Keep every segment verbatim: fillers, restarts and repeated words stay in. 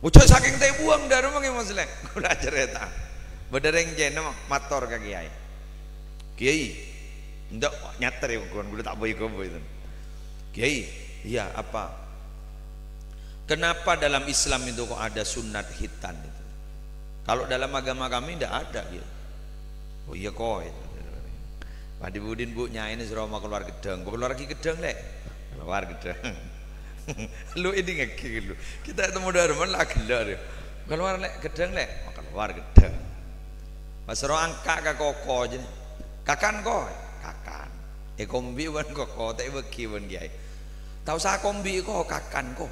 Oca' sakèng tè buwâng dâ' roma kè Musleh. Kaulâ carèta. Bâdâ rèng cèna mator ka kèyaè. "Kèyaè, endâ' nyater yâ, kaulâ ta' bâi-kabâi to. Kèyaè, iya apa? Kenapa dalam Islam itu kok ada sunat khitan itu? Kalau dalam agama kami ndak ada, Kèyaè." "Oh iya, kok." Padhi budin, Bu, nyaèna sè roma kalowar ghedhâng. "Bu, kalowar ghi' ghedhâng, Lè'." "Kalowar ghedhâng." Lu èdingngaghi lu. Kita temu dâruman la ghellâ' rè. "Kalowar, Lè', ghedhâng, Lè'." "Oh, kalowar ghedhâng." Pas ro angka' ka koko jâ. "Kakan, Ko." "Kakan." Èkombi bân koko, ta' èbâghi bân kèyaè. "Ta' osa kombi, Ko, kakan, Ko."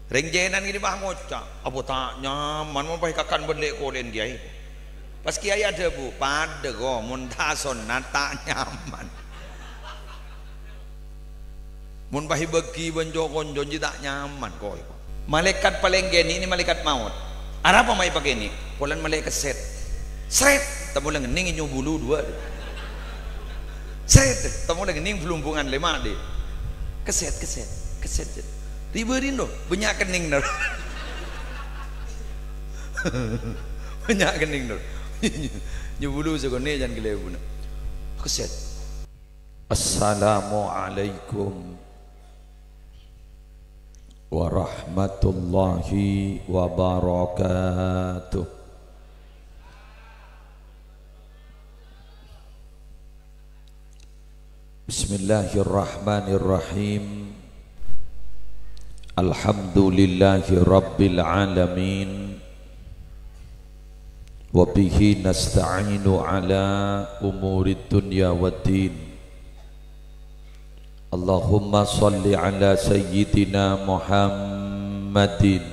Rèng cènan kènè' pas ngoca', "Apa ta' nyaman mon pas èkakan bân lè'-kolè'en kèyaè?" Pas kèyaè adhâbu, "Padâ, Ko, mon ta' sonnat ta' nyaman. Mon pas èbâghi bân co-konco jiyâ ta' nyaman, Ko." Malaèkat palèng kènè' nè malaèkat maot. "Arapa ma' èpakènè'?" "Polana malè kèsèt." Srèt, ta' molè ngennèng nyo bulu duwâ'. Srèt, ta' molè ngennèng bulumbungan lèma' dhi. Kèsèt, kèsèt, kèsèt. Ribâ rino, bânnya' kennèng nèr. Bânnya' kennèng nèr. Nyo bulu sakonè' jân kalèbunna. Kèsèt. Assalamualaikum warahmatullahi wabarakatuh. Bismillahirrahmanirrahim. Alhamdulillahi rabbil alamin. Wa bihi nasta'inu ala umurid dunya waddin. Allahumma shalli ala sayyidina Muhammadin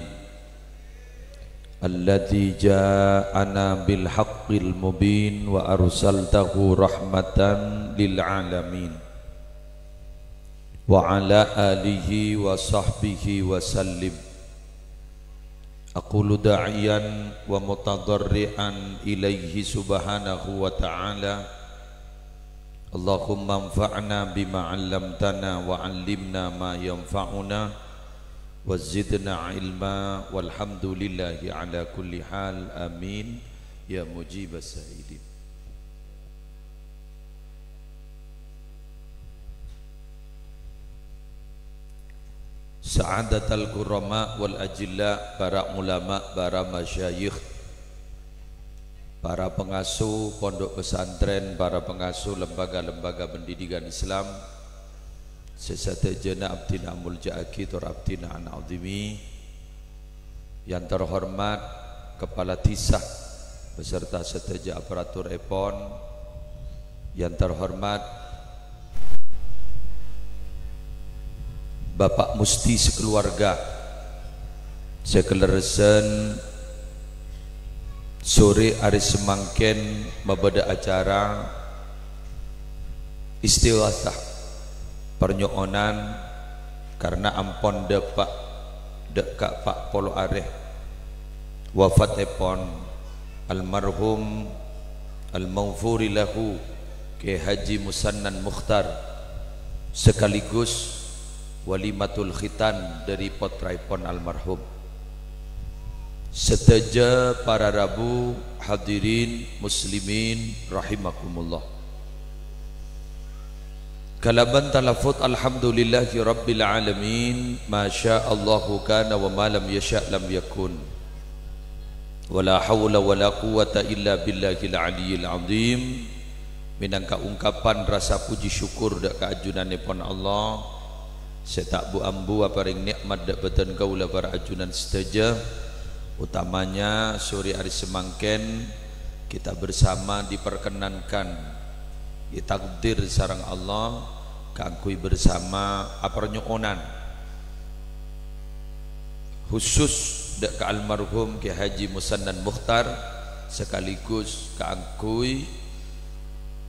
alladzi ja'ana bil haqqil mubin wa arsaltahu rahmatan lil alamin. Wa ala alihi wa sahbihi wa sallim. Aqulu da'iyan wa mutadharri'an ilaihi subhanahu wa ta'ala. Allahumma anfa'na bima 'allamtana wa 'allimna ma yanfa'una wa zidna ilma, walhamdulillahi ala kulli hal. Amin ya mujibas sa'ilin. Sa'adatal kurama wal ajilla, para ulama, para masyayikh, para pengasuh pondok pesantren, para pengasuh lembaga-lembaga pendidikan Islam, sè sadhâjâna abdhina amolja'aghi tor abdhina an'azimi. Yang terhormat Kepala Dhisa beserta sadhâjâ aparaturèpon, yang terhormat Bapak Musti sakeluarga, sè kalerressan sorè arè samangkèn mabâdâ acara istighasah, parnyo'onan, karna ampon dâpa' dâ' ka' pa' polo arè wafatèpon almarhum al-maghfuri lahu Kè Haji Musannan Mukhtar, sekaligus walimatul khitan dâri pottraèpon almarhum. Sadhâjâ para rabu, hadirin muslimin rahimakumullah. Kalabân talaffuz alhamdulillahi rabbil alamin, ma syaa Allahu kana wa ma lam yasya' lam yakun. Wa la haula wa la quwwata illa billahil aliyyil azim. Mènangka ungkapan rasa puji syukur dâ' ka ajunanèpon Allah sè ta' bu-ambu aparèng nè'mat dâ' bâdân kaulâ para ajunan sadhâjâ, otamanya sorè arè samangkèn kita bersama diperkenankan, ditakdir sareng Allah kaangghuy bersama aparnyo'onan khusus dâ' ka almarhum Kè Haji Musannan Mukhtar, sekaligus kaangghuy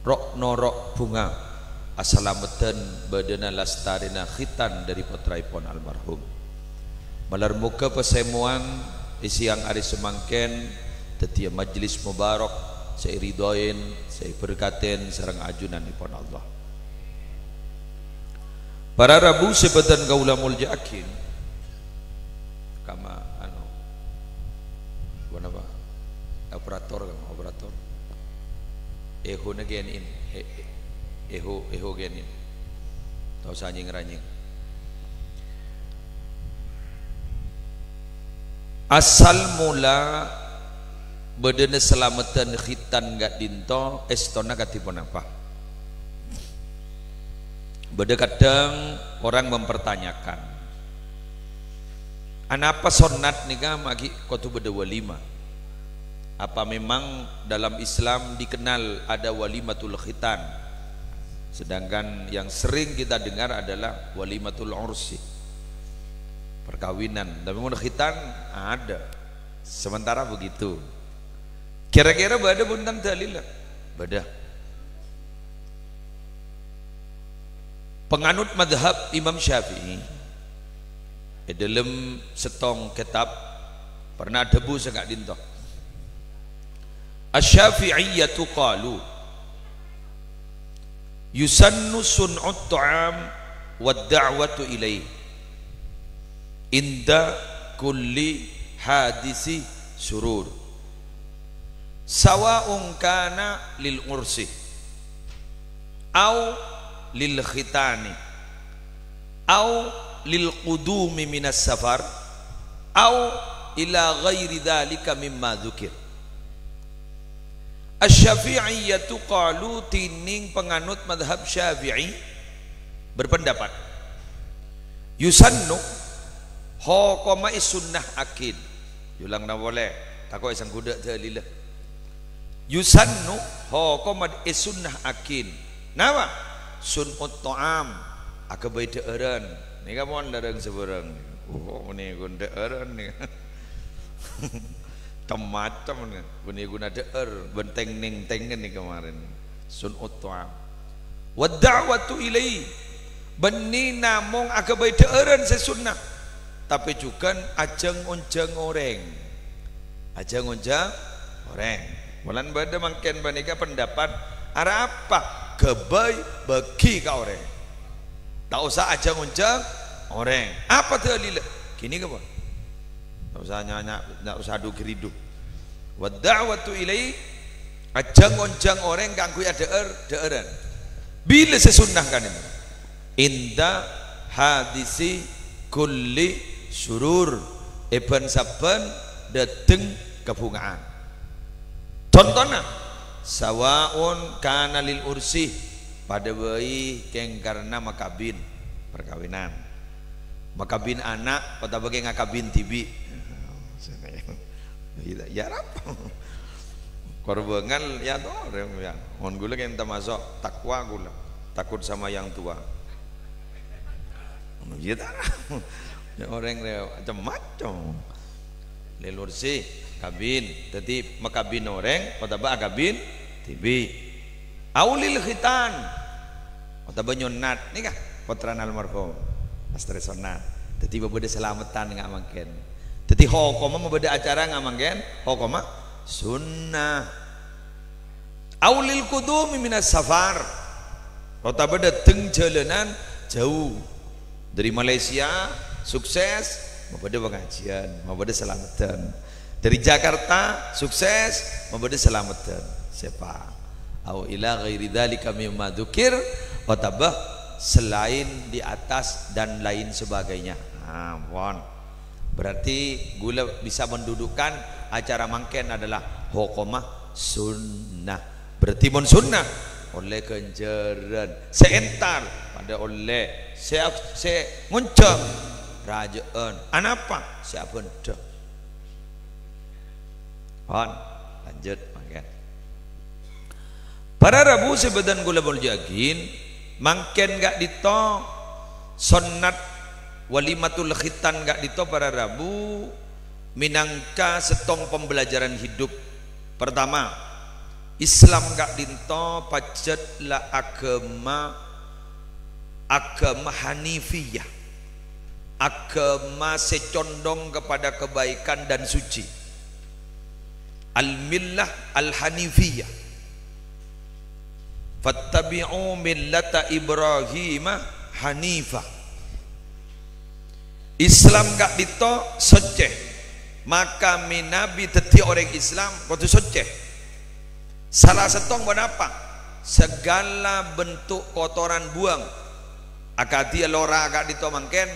ro'-noro' bhunga asalameddhân bâdâna lastarèna khitan dâri pottraèpon almarhum. Malar moghâ pasèmowan è sèyang arè samangkèn dhâddhiyâ majlis mubarak sè èridhoèn, sè èberkatèn sareng ajunanèpon Allah. Para rabu sè bâdân kaulâ molja'aghi, Kama, anu, apa nama? Operator, kama operator. Eho na gen in, e-, e-, eho, eho gen in. Tao sanying ranying. Asal mula bâdâna salameddhân khitan ka'dinto, èstona kadhi ponapa? Bâdâ kadhâng orang mempertanyakan, "Anapa sonnat nèka ma' ghi' kodhu bâdâ walima? Apa memang dalam Islam dikenal ada walimatul khitan? Sedangkan yang sering kita dengar adalah walimatul ursi, perkawinan. Tapi mon khitan ada." Sementara begitu. Kira-kira bâdâ bhunten dalilla? Bâdâ. Panganut madhab Imam Syafi'i, è dhâlem sèttong kètab, pernah adhâbu sè ka'dinto, "Asy-Syafi'iyyatu qalu, yusannu sun'ut ta'am wad da'watu ilaih inda kulli hadisi surur, sawa'un kana lil ursi, au lil khitani, au lil qudumi minas safar, au ila ghairi dzalika mimma dzukir." Asy-Syafi'iyyatu qalu, dhinèng panganut madhab Syafi'i berpendapat, yusannu, hokoma èsunna'aghin. Yolangna polè, tako' èsangghudhâ dalilla. Yusannu, hokoma èsunna'aghin. Napa? Sun'ut ta'am, aghâbây dhâ'ârân. Nèka pon larang sabârâng. Oh, panèka dhâ'ârân nèka. Cem-macem nèka. Panèka ghuna dhâ'âr, bân tèng-nèng tèngngen nèka marèn. Sun'ut ta'am. Wad da'watu ilaih. Bânnè namong aghâbây dhâ'ârân sè sunna. Tapè jhughân ajhâng-onjhâng orèng. Ajhâng-onjhâng orèng. Molan bâdâ mangkèn panèka pendapat, arapa ghâbây bâgi ka orèng. Ta' osa ajhâng-onjhâng orèng. Apa dalilla? Ghini kapa? Ta' osa nyanya, ta' osa adu-giridu. Wad da'watu ilaih, ajhâng-onjhâng orèng kaangghuy adhâ'âr, dhâ'ârân. Bilâ sè sunnah ka'dinto? Inda hadisi kulli surur, è bân-sabbhân dâteng kabhunga'an. Contona, sawa'un kana lil ursi, padâ bhâi kèng karna makabin, perkawinan. Makabin ana' otabâ kèng akabin dhibi'. Ya, ya, arapa? Korbhângan, ya, torè, ya. Mon ghulâ kèng tamaso' takwa ghulâ, takut sama yang tua. Ya, ta'? Ya, orèng rè macem-macem. Lil ursi, kabin. Dhâddhi, makabin orèng otabâ akabin dhibi'. Au lil khitan. Otabâ nyonnat, nèka, pottrana almarhum. Astarè sonnat. Dhâddhi, mabâdâ salameddhân nga' mangkèn. Dhâddhi, hokoma mabâdâ acara nga' mangkèn, hokoma sunnah. Au lil qudumi minas safar. Otabâ dâteng jhâlânan jhâu. Dâri Malaysia, sukses, mabâdâ pangajiyân, mabâdâ salameddhân. Dâri Jakarta, sukses, mabâdâ salameddhân. Sèpa? Au ila ghairi dzalika mimma dzukir, otabâ selain di atas dan lain sebagainya. Nah, pon. Berarti ghulâ bisa mendudukkan acara mangkèn adalah hokoma sunnah. Berarti mon sunnah, ollè ghânjhârân. Sè entar, padâ ollè. Sè, sè ngonjhâng, rajâ'ân. Anapa? Sè abhândhâ. Pon, lanjut mangkèn. Para rabu sè bâdhân kaulâ molja'aghi, mangkèn ka'dinto sonnat walimatul khitan ka'dinto para rabu mènangka sèttong pembelajaran hidup. Pertama, Islam ka'dinto pajhât la aghâma, aghâma hanifiyah, aghâma sè condong kepada kebaikan dan suci. Al-millah al-hanifiyah. "Fattabi'u millata Ibrahima hanifa." Islam ka'dinto soccè. Maka mènabi dhâddhi orèng Islam kodhu soccè. Sala sèttong ponapa? Segala bentuk kotoran buang. Akadhi lora ka'dinto mangkèn,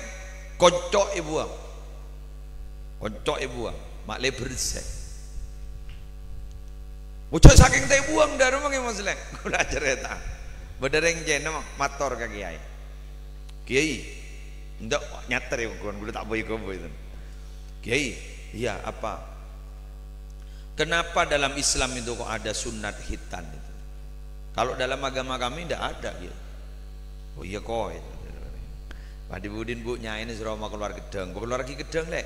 konco' èbuang. Konco' èbuang, ma' lè bersè. Oja sakèng ta' èbuang, dâ' remma ngghi, Mas Lè'. Kaulâ carèta. Bâdâ rèng Cèna mator ka Kèyaè. "Kèyaè, èngghi nyater yâ, kaulâ ta' bâi-ghâbây." "Kèyaè, iya, apa? Kenapa dalam Islam itu kok ada sunat khitan itu? Kalau dalam agama kami ndak ada, Kèyaè." "Oh iyâ, kok." Padhi budin bu' nyaèna soro makalowar ghedhâng. "Kok kalowar ghi' ghedhâng, Lè'?"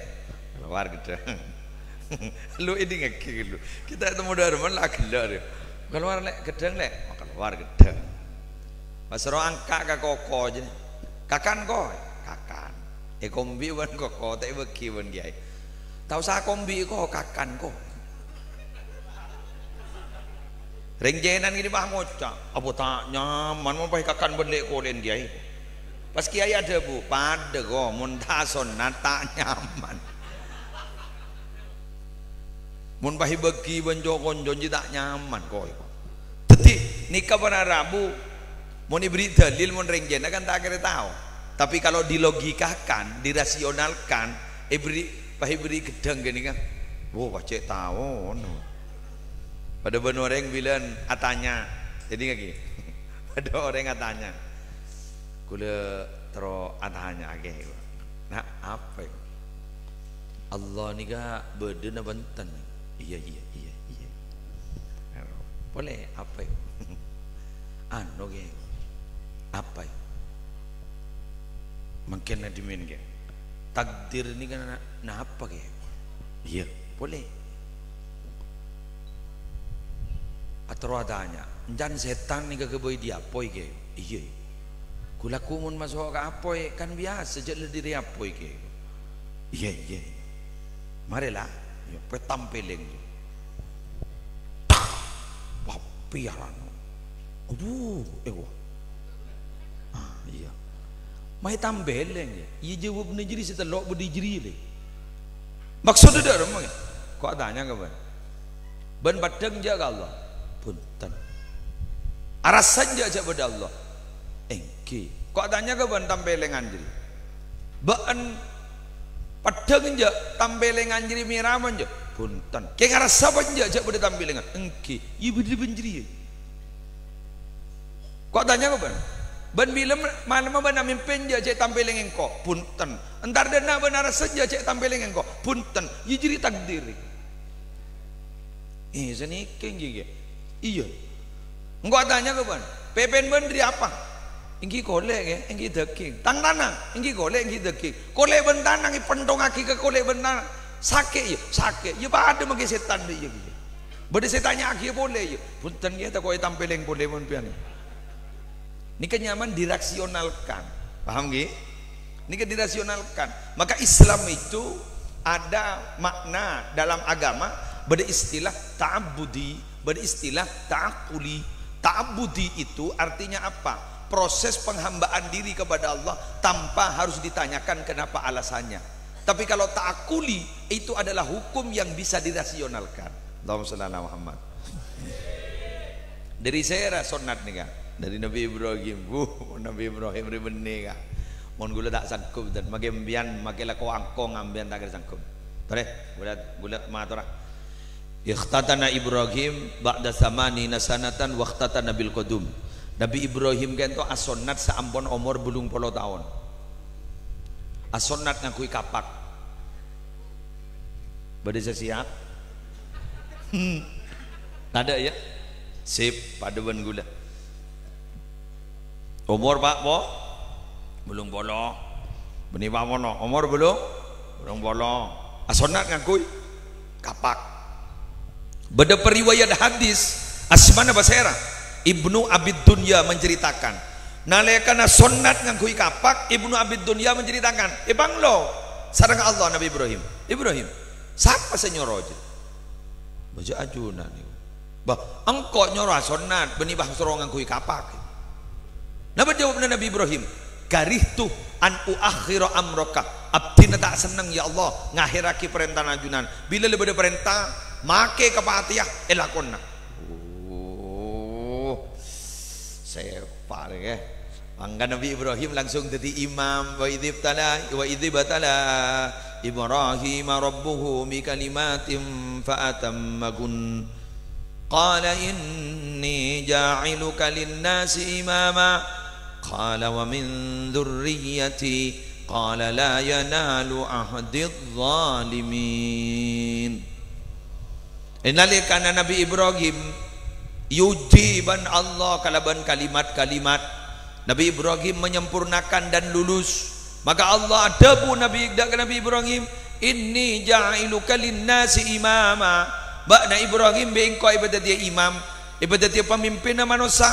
"Kalowar ghedhâng." Lu èdingngaghi lu. Kita temu dâ' remma la ghellâ' rèya. "Kalowar, Lè', ghedhâng, Lè'." "Oh, kalowar ghedhâng." Pas ro angka' ka koko jâ. "Kakan, ko'." "Kakan." Èkombi bân koko, ta' èbâghi bân kèyaè. "Ta' osa kombi, ko', kakan, ko'." Rèng Cèna nèka pas ngoca', "Apa ta' nyaman mon pas èkakan bân lè'-kolè'en kèyaè?" Pas kèyaè adhâbu, "Padâ, ko', mon ta' sonnat ta' nyaman. Mon pas èbâghi bân co-konco jiyâ ta' nyaman, ko'." Dhâddhi, nèka para rabu, mon èberri' dalil, mon rèng Cèna kan ta' kèra tao. Tapi kalau dilogikakan, dirasionalkan, èberri', pas èberri' ghedhâng ghânèka, "Wo, pajhât tao, no." Padâ bân orèng bilân atanya. Jadi ngaghi. Padâ orèng atanya. Kaulâ terro atanya'aghi, "Na', apa, ya? Allah nèka bâdâ napa enten?" "Iyâ, iyâ, iyâ, iyâ." "Polè apa, ya?" "Anu, Kè." "Apa, ya?" "Mangkèn la dhimèn, Kè. Takdir nèka na-, napa, Kè?" "Iyâ, polè." Atoro atanya, "Èncana sètan nèka ghâbây dâri apoy, Kè?" "Iyâ." "Ghu-lagghu mon maso' ka apoy, kan biyasa jhâ' la dâri apoy, Kè." "Iyâ, iyâ." "Marè la, yâ, pètampèlèng." Wah, pèyaran. Aduh, eh, wah. Ah, iyâ. "Maè tampèlèng, yâ?" "Iyâ, jâwâbbhâ jârèya sè tello' bâdâ è jârèya, Lè'." Maksodda dâ' remma, yâ? Ko' atanya ka bân. "Bân paddhâng jhâ' ka Allah?" "Bhunten." "Arassa jhâ', jhâ' bâdâ Allah?" "Èngghi." Ko' atanya ka bân tampèlèngan jârèya. "Bâ'na paddhâng jhâ' tampèlèngan jârèya mèra apa jhâ'?" "Bhunten." "Kèng arassa bân jhâ', jhâ' bâdâ tampèlèngan?" "Èngghi." "Iyâ bâdâ bân jârèya." Ko' atanya ka bân. "Bân bilâ malemma bân amèmpè jhâ', jhâ' tampèlèng engko'?" "Bhunten." "Entar dâ' enna' bân arassa jhâ', jhâ' tampèlèng engko'?" "Bhunten." "Iyâ jârèya takdir." Eh, sanèka èngghi, Kè. "Iyâ." Engko' atanya ka bân. "Pèpèna bân dâri apa?" "Èngghi kolè', Kè, èngghi dâging." "Tang tanang?" "Èngghi kolè', èngghi dâging." "Kolè' bân tanang èpèntongngaghi ka kolè' bân tanang. Sakè', yâ?" "Sakè'." "Yâ padâ mangkè sètan dâ' iyâ, Kè. Bâdâ sè tanya'aghi polè, yâ." "Bhunten, Kè, tako' ètampèlèng polè mon biyân." Nèka nyamana dirasionalkan. Paham, ngghi? Nèka dirasionalkan. Maka Islam itu ada makna dalam agama, bâdâ istilah ta'abbudi, bâdâ istilah ta'akkuli. Ta'abbudi itu artinya apa? Proses penghambaan diri kepada Allah tanpa harus ditanyakan kenapa alasannya. Tapi kalau ta'akkuli, itu adalah hukum yang bisa dirasionalkan. Allahumma shalli ala Muhammad. Dâri sèra sonnat nèka? Dâri Nabi Ibrahim. Wuh, Nabi Ibrahim rè bânnè, Ka'. Mon ghulâ ta' sanggup, dan makè empèyan, makè lako angkong empèyan ta' kèra sanggup. Torè, ghulâ, ghulâ matora. Ikhtatana Ibrahim ba'da tsamanina sanatan wakhtatana bil qudum. Nabi Ibrahim ka'dinto asonnat saampon omor bâllung polo taon. Asonnat ngangghuy kapak. Bâdâ sè siap? Hmm. Tadâ', yâ? Sip, padâ bân ghulâ. Omor, Pa', Po? Bâllung polo. Bânnè, Pa', Po, no? Omor bâllung? Bâllung polo. Asonnat ngangghuy kapak. Bâdâ periwayat hadis, asmana pasèra? Ibnu Abid Dunya menceritakan, nalèkana sonnat ngangghuy kapak, Ibnu Abid Dunya menceritakan, èpanglo sareng Allah Nabi Ibrahim. "Ibrahim, sapa sè nyoro, jâ?" "Bâjâ ajunan nèko." "Bâh, engko' nyoro asonnat, bânnè pas soro ngangghuy kapak." Napa jâwâbbhâ Nabi Ibrahim? "Karihtu an uakhkhira amraka." Abdhina ta' senneng, ya Allah, ngahèrraghi parèntana Ajunan. Bilâ la bâdâ parènta, makè ka Fatihah, èlakona. Oh, sèpa' rè, eh. Mangkana Nabi Ibrahim langsung dhâddhi imam. "Wa idzibtala, wa idzibtala Ibrahima rabbuhu bi kalimatin fa atammagun." Qala, "Inni ja'iluka linnasi imama." Qala, "Wa min dzurriyyati." Qala, "La yanalu ahdidz dzalimin." È nalèkana Nabi Ibrahim èojhi bân Allah kalabân kalimat-kalimat, Nabi Ibrahim menyempurnakan dan lulus. Maka Allah adhâbu Nabi, dâ' ka Nabi Ibrahim, "Inni ja'iluka linnasi imama." Bâ'na Ibrahim bi' engko' èpadhâddhiyâ imam, èpadhâddhiyâ pamimpinna manossa.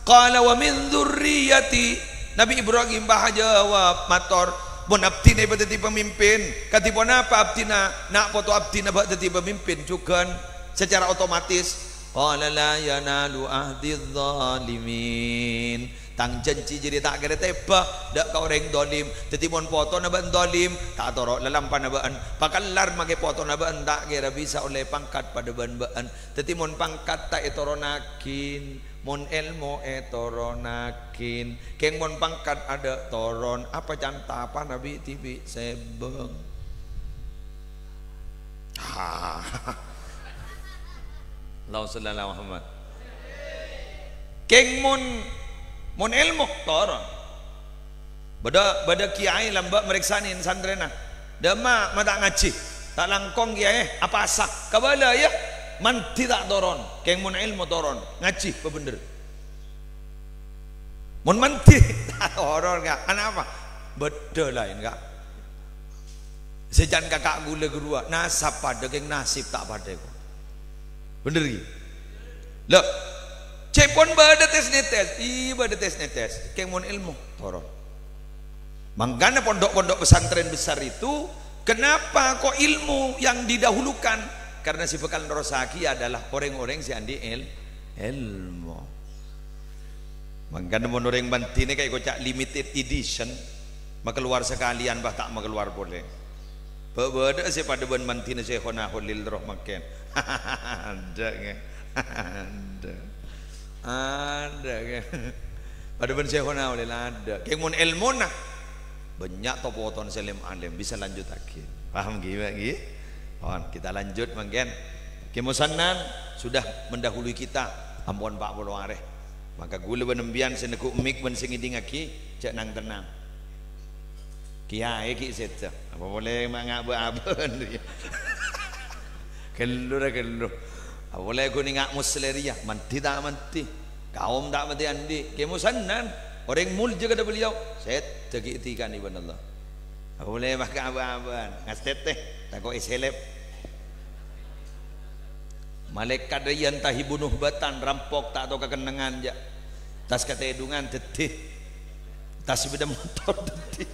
Qala, "Wa min dzurriyyati." Nabi Ibrahim pas ajâwâb mator, "Mon abdhina èpadhâddhi pamimpin, kadhi ponapa abdhina, na' poto abdhina bâ' dhâddhi pamimpin jhughân secara otomatis?" Qala, "La yanalu ahdidz dzalimin." Tang janji jârèya ta' kèra tèbâ dâ' ka orèng dzalim. Dhâddhi, mon potona bâ'en dzalim, ta' toro' lalampana bâ'en. Pakellar makè potona bâ'en ta' kèra bisa ollè pangkat padâ bân bâ'en. Dhâddhi, mon pangkat ta' ètoronaghin, mon èlmo ètoronaghin. Kèng mon pangkat adâ' toron, apa can tapana bi' dhibi' sèbâng. Ah. Allahumma shalli ala Muhammad. Kèng mon, mon èlmo, toron. Bâdâ, bâdâ kiyaè lambâ' marèksanè santrèna. "Dâ' emma, ma' ta' ngajhi. Ta' langkong kiyaè, apasa. Kabâlâ, yâ." Mandhi ta' toron. Kèng mon èlmo toron. Ngajhi, pabhendher. Mon mandhi, ta' toron, Ka'. Anapa? Bâdâ laèn, Ka'. Sè can kaka' ghulâ ghâruwa, nasab padâ kèng nasib ta' padâ, ko'. Bhendher, ghi? Lho, cè' pon bâdâ tes-netes. Iyâ, bâdâ tes-netes. Kèng mon èlmo, toron. Mangkana pondok-pondok pesantren besar itu, kenapa kok ilmu yang didahulukan? Karena sè bhâkal nerrossaghi adalah orèng-orèng sè andi' èl-, èlmo. Mangkana mon orèng mandhina kaè koca' limited edition, makalowar sakalèyan, bâ ta' makalowar polè. Bâ-, bâdâ'â sè padâ bân mandhina Syaikhona Kholil terro mangkèn. Adâ', ngè. Adâ'. Adâ', ngè. Padâ bân Syaikhona Kholil adâ'. Kèng mon èlmona, bânnya' to-poton sè lem-alem, bisa lanjuttaghi. Paham, ghi, Pak, ghi? Pon, kita lanjut mangkèn. Kè Musannan sudah mendahului kita, ampon pa' polo arè. Maka ghulâ bân empèyan sè neggu' mik bân sè ngèdingngaghi, jhâ' nang-tennang. Kiyaè ghi' sèdhâ. Apa polè ma' nga' bâ-abân rèya? Ghâllu ra ghâllu. Apa polè ghun nga' Musleh rèya? Mandhi ta' mandhi? Kaom ta' mandhi andi'. Kè Musannan, orèng molja kadhâ' beliau. Sèdhâ ghi' èdikanè bân Allah. Apa polè ma' nga' bâ-abân? Ngastètè, tako' èsèlèp. Malaèkat rèya entahi bunuh batan, rampok, ta' tao kakennengngan, jâ'. Tas katèdungan dhâddhi. Tas sepeda motor dhâddhi.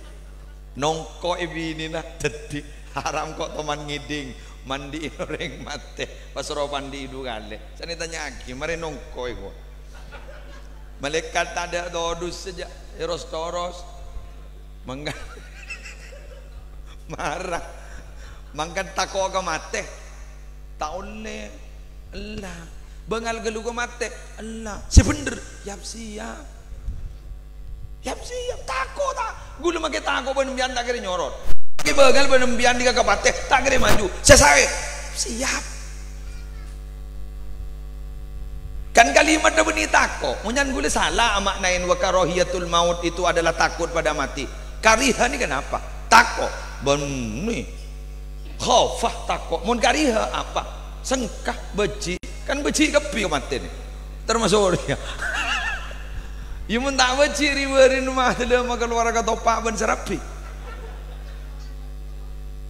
Nongko'è binèna dhâddhi. Haram ko' toman ngèding. Mandi'i orèng matè. Pas rowa pandi'i du kalè. Sanè tanya'aghi, marè nongko'è ko'. Malaèkat tadâ' todus jâ'. Èros-toros. Mangka. Mara. Mangkana tako' ka matè. Ta' ollè. Ella. Bângal ghâllu ka matè. Ella. Sè bhendher. Yap-siyap. Yap-siyap. Tako' ta'? Ghulâ makè tako' bân empèyan ta' kèra nyorot. Makè bângal bân empèyan dika ka patè. Ta' kèra maju. Sè saè. Siyap. Kan kalimatta bânnè tako'. Mon can ghulâ sala amaknaèn wa karahiyatul maut itu adalah takut pada mati. Kariha nèka napa? Tako'. Bânnè. Khafa tako'. Mon kariha apa? Sengka, bâji'. Kan bâji' kabbhi ka matè nè. Termasuk orèng. Yâ mon ta' bâji' ri-bâri' mah dâlâ makalowar katopa' bân sarabi.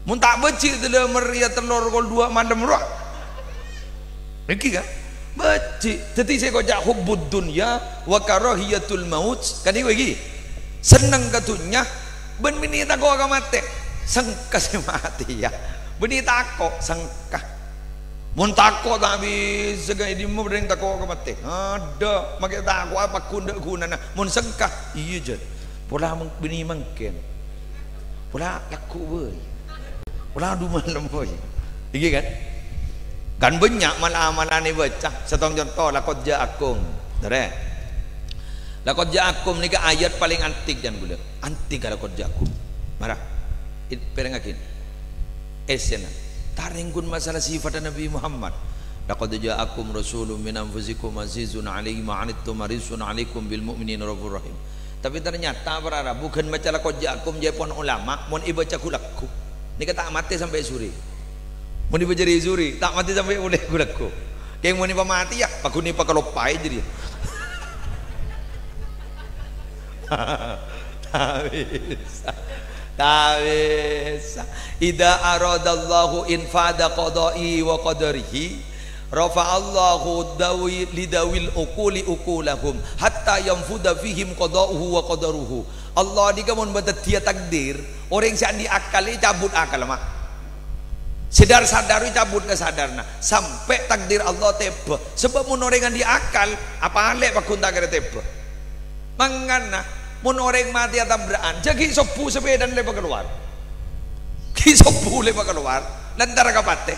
Mon ta' bâji' dâlâ mèrrèya tellor kol duwâ' malem rowa. Èngghi, kan? Bâji'. Dhâddhi sè èkoca' hubbud dunya wa karahiyatul maut. Kan èngghi, èngghi? Senneng ka dhunnya, bân bânnè tako' ka matè. Sengka sè matè, yâ. Bânnè tako', sengka. Mon tako' ta' bisa, kan, è dimma orèng tako' ka matè? Adâ', makè tako' apa ghun-, dâ' ghunana? Mon sengka, iyâ, jân. Pola meng-, bânnè mangkèn. Pola lagghu' bhâi. Pola du malem bhâi. Èngghi kan? Kan bânnya' mal-amalan èbâca. Sèttong conto, "Laqad ja'akum." Dârè. "Laqad ja'akum" nèka ayat palèng antik, can ghulâ. Antik ka "Laqad ja'akum." Mara. It-, pèrèngngaghi. Essèna. Tarèng ghun masalah sifatta Nabi Muhammad. "Laqad ja'akum rasulun min anfusikum azizun alaihi ma anittum harisun alaikum bil mu'minina raufur rahim." Tapè ternyata para rabu ghân maca "Laqad ja'akum" jâ' pon ulama, mon èbâca ghu-lagghu. Nèka ta' matè sampè' sore. Mon èbâca rè-sore, ta' matè sampè' polè ghu-lagghu. Kèng mon èpamatèya, paghun èpakaloppaè jârèya. Ta' bisa. Ta' bisa. "Idza aradallahu infadza qada'ihi wa qadarihi, rafa'allahu dawi-, li dawil uquli uqulahum, hatta yanfudha fihim qada'uhu wa qadaruhu." Allah nèka mon bâdâddhiyâ takdir, orèng sè andi' akal ècabut akal, ma. Sè dhâr-sadhâr ècabut kasadhârânna, sampè' takdir Allah tèbâ. Sabâb mon orèng andi' akal, apalè paghun ta' kèra tèbâ. Mangkana, mon orèng matè atabra'an, jâ' ghi' sobbhu sapèdana lè pakalowar. Ghi' sobbhu lè pakalowar, lantaran ka patè.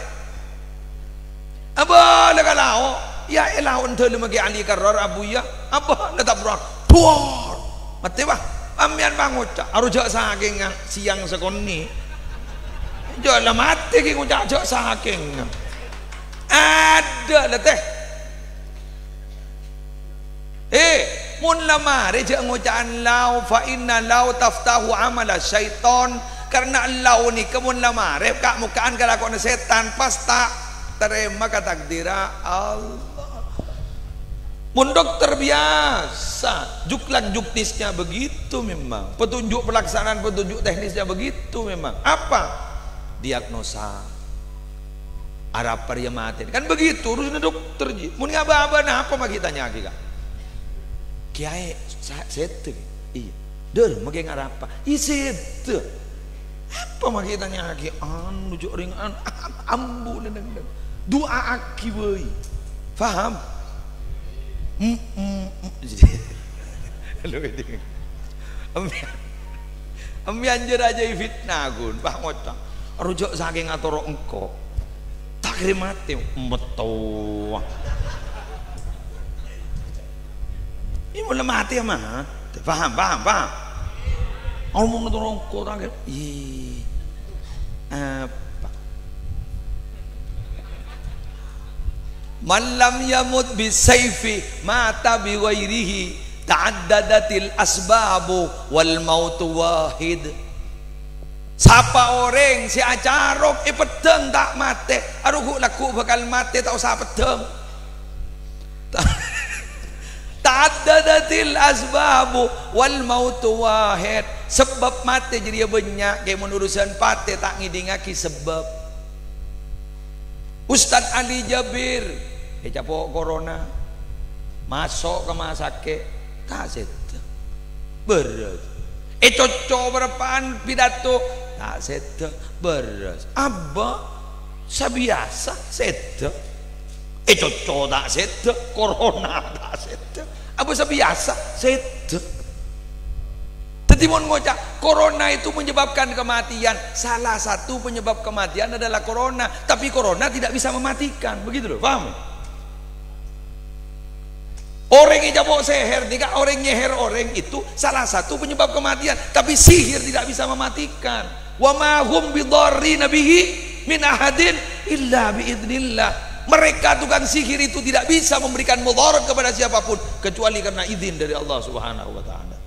Abâlâ ka lao', iyâ è lao'na dâlemma Kè Ali Karrar, Abuya, abâlâ tabra'an. Duwar! Matè, bâ. Sampèyan pangoca', "Aro jâ' sakèngnga sèyang sakonè'." Jâ' la matè ghi' ngoca' jâ' sakèngnga. Adâ' la, tè. Eh, mon la marè jâ' ngoca'an lao, fa inna lao taftahu amala syaiton, karna lao nèka mon la marè ka'-moka'an kalakowanna sètan, pas ta' tarèma ka takdirra Allah. Mon dokter biasa, juklak juknisnya begitu memang, petunjuk pelaksanaan, petunjuk teknisnya begitu memang. Apa? Diagnosa. Arapa rèya matèna. Kan begitu urusanna dokter, ji. Mon ngabâ-abâ napa ma' ghi' tanya'aghi, Ka'? Kèyaè, sa-, sèdhâ, Kè? Iyâ. Dâr, ma' ghi' ngarapa? Iyâ sèdhâ. Apa ma' ghi' tanya'aghi? Anu, jâ' rèng an-, ambu, neng, neng, neng. Du'aaghi bhâi. Paham? Mm, mm, mm. Lho, ini. Em-, Embi' anjâr ajâ èfitna, ghun. Wah, ngoca'. Aro jâ' sakèng atoro' engko'. Ta' kèra matè. Mettowa. Iyâ, mon la matè, ya, matè. Paham, paham, paham? Omong atoro' engko', ta' kèra. Iyâ. Apa? "Man lam yamut bisaifi mata bi ghairihi, ta'addadatil asbabu wal mautu wahid." Sapa orèng sè acarok è peddhâng ta' matè, aro ghu'-lagghu' bhâkal matè ta' osa peddhâng. Ta-, ta'addadatil asbabu wal mautu wahid. Sabâb matè jârèya bânnya', kèng mon urusan patè ta' ngèdingngaghi sabâb. Ustadz Ali Jabir ècapo' corona, maso' ka masakè', ta' sèdhâ, bârâs. Ècocco' parappa'an pidato, ta' sèdhâ, bârâs. Abâ, sabiyasa, sèdhâ. Ècocco' ta' sèdhâ, corona ta' sèdhâ. Abâ sabiyasa, sèdhâ. Dhâddhi, mon ngoca', "Corona itu menyebabkan kematian," salah satu penyebab kematian adalah corona, tapi corona tidak bisa mematikan. Begitu, loh, paham, ya? Orèng ècapo' sèhèr, nèka orèng nyèhèr orèng itu salah satu penyebab kematian, tapi sihir tidak bisa mematikan. "Wa ma hum bidharrina bihi min ahadin illa bi idznillah." Mereka tukang sihir itu tidak bisa memberikan mudarat kepada siapapun kecuali karena izin dari Allah Subhanahu wa Ta'ala.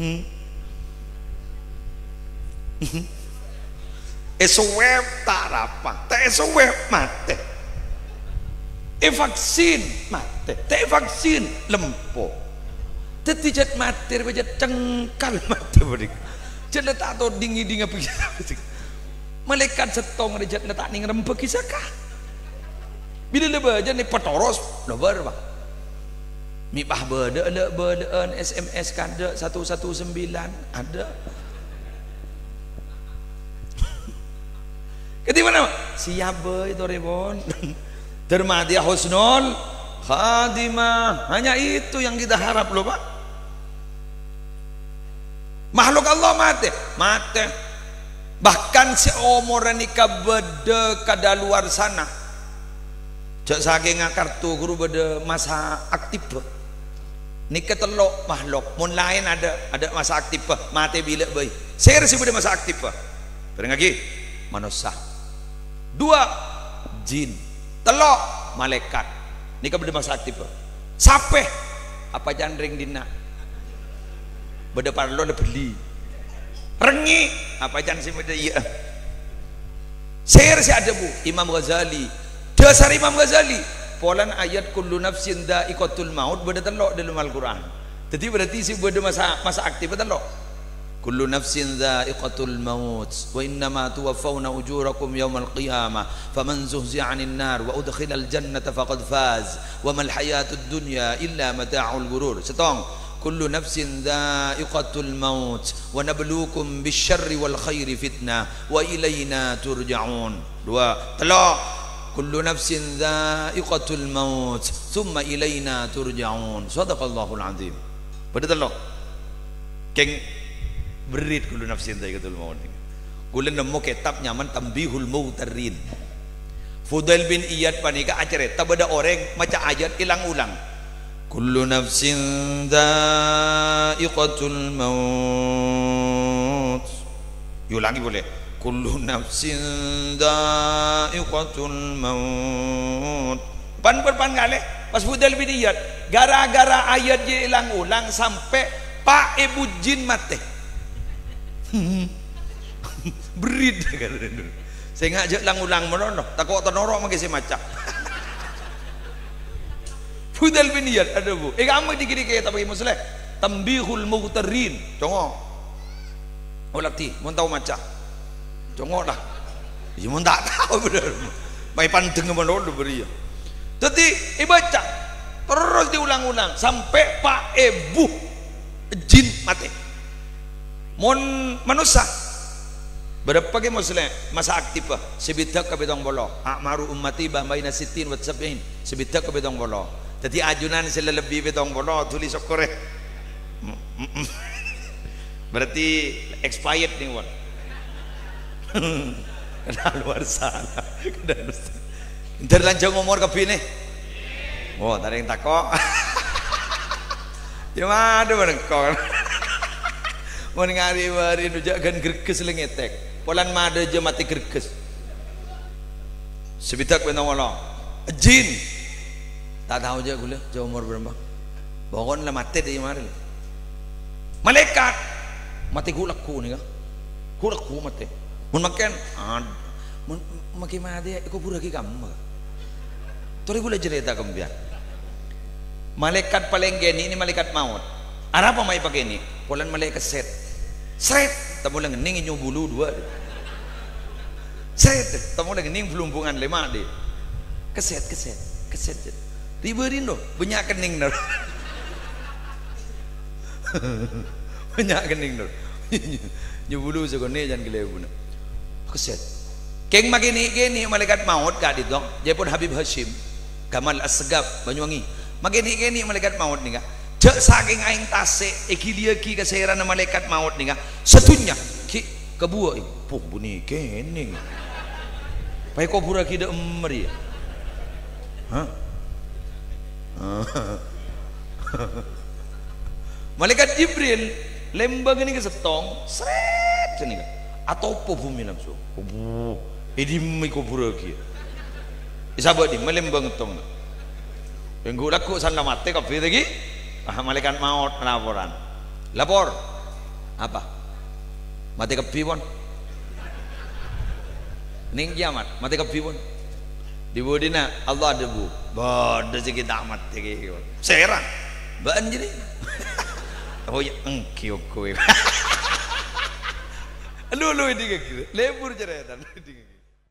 Hmm? Èswab ta' arapa, ta' èswab matè. Èvaksin matè, ta' èvaksin lempo. Dhâddhi jhât matè, jhât cengkal matè bâdhi. Jhât la ta' todhing ngèdingngaghi. Malaèkat sèttong rè jhât la ta' nèng rembhâghi saka. Bilâ la bâjâna patoros, la bâr, Pak. Mè' pas bâdâ la bâlâ'ân S M S kadâ' satu satu sembilan, adâ'. Kadhi mana, Pak? Siap, bhâi, torè pon. Darmadiyah husnul khatimah. Hanya itu yang kita harap, loh, Pak. Makhluk Allah Matè. Bahkan sè omorra nèka bâdâ kadaluwarsana. Jhâ' sakènga kartu ghuru bâdâ masa aktif. Nèka tello' makhluk. Mon laèn adâ', adâ' masa aktif, matè bilâ bhâi. Sèra sè bâdâ masa aktif? Parèngngaghi, manossa. Duwâ', jin. Tello', malaèkat. Nèka bâdâ masa aktif. Sapè? Apa can rèng dinna'? Bâdâ parlo la bellè. Rèngngè', apa can sè bâdâ iyâ. Sèra sè adhâbu Imam Ghazali. Dhâsar Imam Ghazali. Polana ayat "Kullu nafsin dha'iqatul maut" bâdâ tello' dâlem Al-Qur'an. Dhâddhi berarti sè bâdâ masa, masa aktif tello'. "Kullu nafsin dha'iqatul maut, wa innama tuwaffawna ujurakum yaumal qiyamah, faman zuhziha 'anin nar wa udkhilal jannata faqad faz, wa mal hayatud dunya illa mata'ul ghurur." Sèttong, "Kullu nafsin dha'iqatul maut, wa nabluukum bisyarri wal khairi fitnah, wa ilaina turja'un." Duwâ', tello', "Kullu nafsin dha'iqatul maut, tsumma ilaina turja'un." Shadaqallahul adzim. Bâdâ tello'. Kèng berrit "Kullu nafsin dha'iqatul maut." Kaulâ nemmo kètab nyamana Tanbihul Mughtarrin. Fudail bin Iyad panèka acarèta bâdâ orèng maca ayat èlang-olang. "Kullu nafsin dha'iqatul maut." Èolangè polè. "Kullu nafsin dha'iqatul maut." Pan, pan, pan kalè, pas Fudail bin Iyad. Gara-gara ayat jiyâ èlang-olang sampè' pa' èbu jin matè. Berrit. Sènga' jhâ' lang-olang malolo, tako' ta' noro' mangkè sè maca. Fudail bin Iyad adhâbu, "È kamma dhi-ghâdhi kètab, Ki Musleh? Tanbihul Mughtarrin." Congo'. Olatè, mon tao maca. Congo' la. Iyâ, mon ta' tao bhender. Maè pandeng malolo bâriyâ. Dhâddhi, èbâca. Terros èlang-olang. Sampè' pa' èbu jin matè. Mon manossa, bârâmpa, Ki Musleh, masa aktif, bâh? Sè bidhâk ka pètong polo. "A'maru ummati ma baina sittin wa sab'in." Sè bidhâk ka pètong polo. Dhâddhi ajunan sè la lebbi pètong polo, dhuli sokkorè. Mm, mm, mm. Berarti expired nèng, Wan. Kadaluwarsa. Kadaluwarsa. Èntar lanjhâng omor kabbhi nè. Oh, ta' rèng tako'. Iyâ, madâ bân engko'. Mon ngarè-bâri' nu jhâ' ghân greges lè ngètèk. Polana madâ jhâ' matè greges. Sè bidhâk pètong polo. Jin. Ta' tao jhâ' kaulâ, jhâ' omor bârâmpa. Pokokna la matè dâri marè. Malaèkat. Matè ghu'-lagghu' nèka. Ghu'-lagghu' matè. Mon mangkèn, ad-, mon, mangkè matè èkobhurraghi kamma. Torè kaulâ carèta ka sampèyan. Malaèkat palèng kènè' nè malaèkat maot. Arapa ma' èpakènè'? Polana malè kèsèt. Srèt, ta' molè ngennèng nyo bulu duwâ'. Srèt, ta' molè ngennèng blumbungan lèma' dhi. Kèsèt, kèsèt, kèsèt. Ribâ rino, bânnya' kennèng nor. Bânnya' kennèng nor. Nyo bulu sakonè' can kalèbunna. Kèsèt. Kèng makènè'-kènè' malaèkat maot ka'dinto, jâèpon Habib Hasyim, Kamal Assegaf, Banyuwangi. Makènè'-kènè' malaèkat maot nèka. Jhâ' sakèng aèng tasè' èghiliyaghi ka sèrana malaèkat maot nèka, sadhunnya ghi' kabuwâ, "Poh, bânnè kènè." Paèkobhurraghi dâ' emma rèya. Hah? Malaèkat Jibril lèmbâng nèka sèttong, srèt, sanèka. Atopo bhumè langsung. Obu, è dimma èkobhurraghi. Èsabâ' dimma lèmbâng sèttongnga. Èngghu lagghu' sanna matè kabbhi ta' ghi? Ah, malaèkat maot laporan. Lapor. Apa? Matè kabbhi, pon. Nèng kiamat, matè kabbhi, pon. Dhi-budhina Allah adhâbu, "Bâdâ sè ghi' ta' matè ghi'." Sèra. "Bâ'ân jârèya?" "Oh, iyâ, èngghi ongghu." Lu, lu, ini kayak gitu. Lebur carètana.